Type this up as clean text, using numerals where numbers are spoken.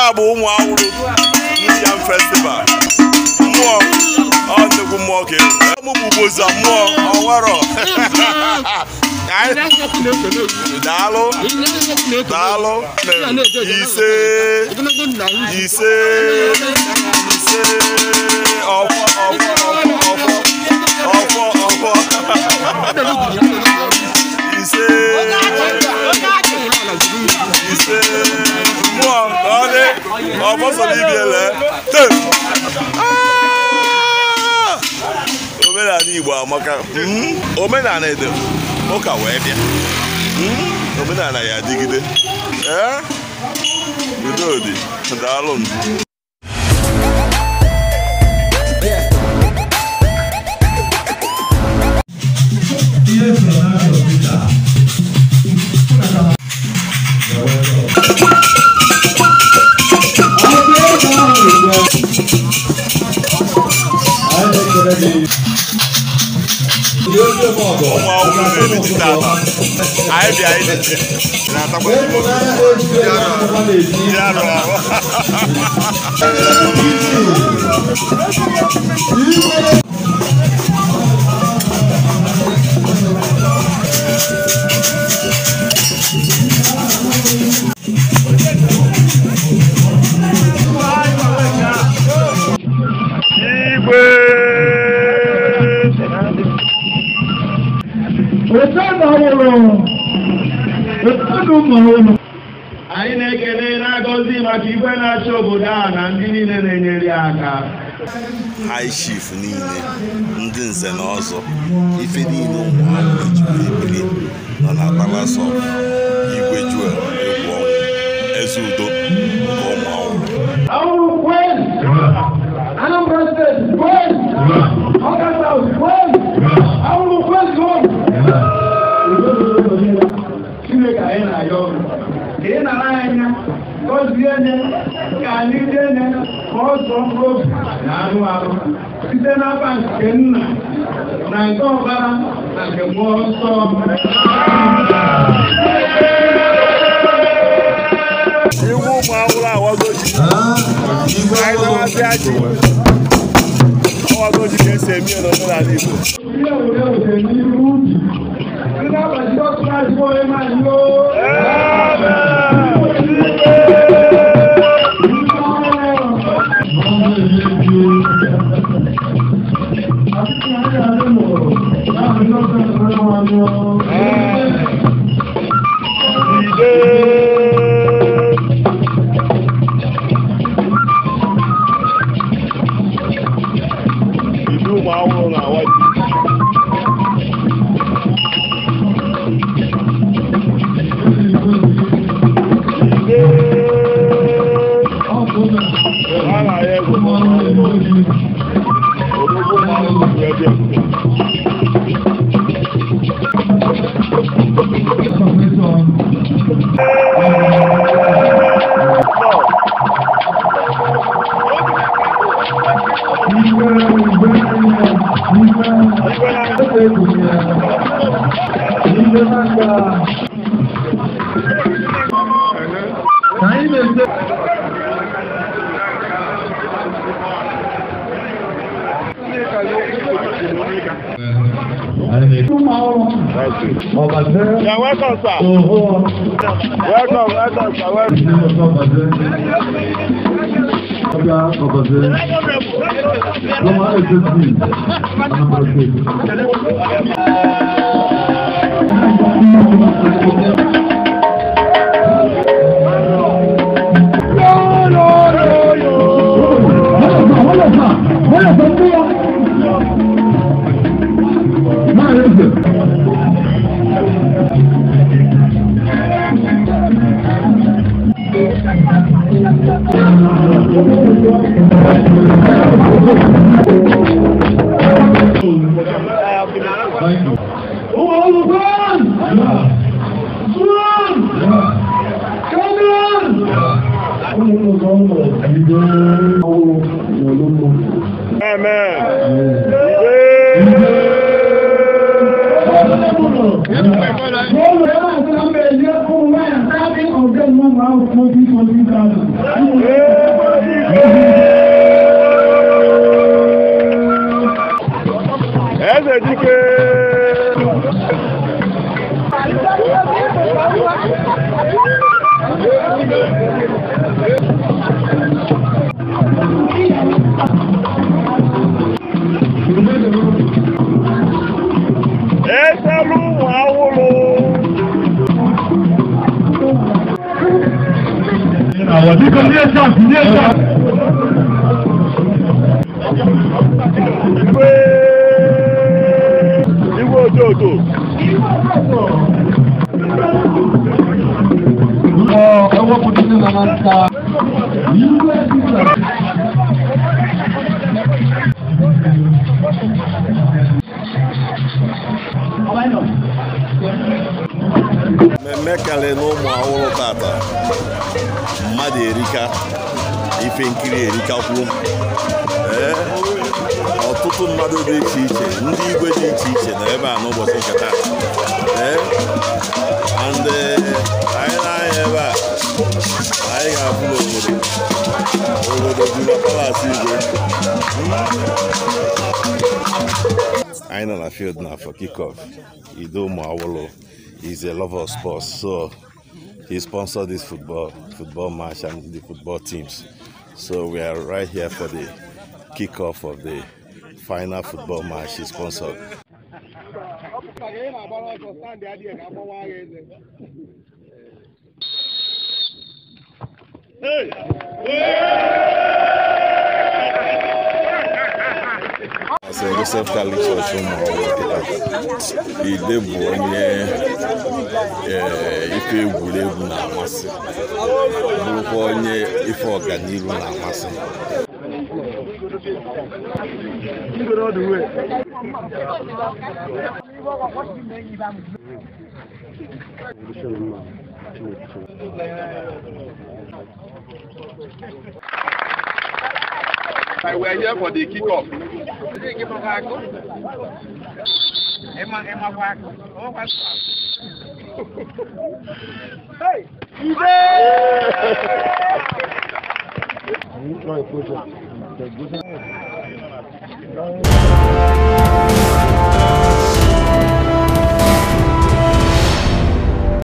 A bụ ụmụ awụrụ New Yam Festival. Mmụọ ọ nnukwu mmụọ ka mụ bụ boza mmụọ ọnwerọ. Daalụ daalụ. Ise ise ise ọfọ ọfọ ọfọ ọfọ ọfọ ise ise mmụọ ka ọ dị ọfọ sọ n'ibiele. Omenala Igbo amaka. Omenala edo ụka wee bịa. Omenala ya adịgide. Ee, udo dị. Daalụ. Ụmụ akwụkwọ na-eri ji tata. Anyị bịa iri ji na-atakwa ji arụ ahụ. Anyị na-ekele na-agọzi maka igwe na-achị obodo a na ndị niile na-enyere ya aka. High chief niile, ndị nze na ọzọ, ife niile ụmụ awụrụ ji wee biri nọ na Palace of Igwe Joel Egwuonwu, eze udo nke ụmụ awụrụ. Awụrụ kwen! Anambra State kwen! Ọka South kwen! Awụrụ kwen kwen! Chineke anyị na-ayọ ọrụ ka ị nara anya gọzie nye ka anyị rie nye ka ọ zụọ mkpụrụ obi na anụ arụ site n'afa nke nna na nke ọbara na nke mmụọ nsọ. Iwu ụmụ awụrụ awago ji. Anyị na-amasị ji. Awago ji ka esi eme ya n'omenala Igbo. Ihe were were n'ihu ubi. Ndị na-abaji ọkụ na-azụ onye maazị o. Ibu ụmụ awụrụ na-awa ji. Yeah, welcome, sir. Welcome, welcome, sir. Welcome. Amen. out 20,000. Eze dike. Ezelu ụmụ awụlụ. Igwe ojoto. Mmemme kalị n'ụmụ awụlụ tata, mmadụ erika, ife nkiri erika kwuo. Ee, ọtụtụ mmadụ dị iche iche, ndị igwe dị iche iche nọ ebe a n'ụbọchị nke taa. Ee, and anyị na-anya ebe a, anyị ga-afụ n'obodo. Obodo juru na palace igwe. Anyị nọ na field na for kickoff. Ido Ụmụawụlụ is a lover of sports, so he sponsored this football match and the football teams. So we are right here for the kickoff of the final football match he sponsored. Hey! St. Joseph Catholic Church Ụmụawụlụ kịta. Ide bụ onye ife egwuregwu na-amasị, bụrụkwa onye ife ọganihu na-amasị. We are here for the kickoff. Hey!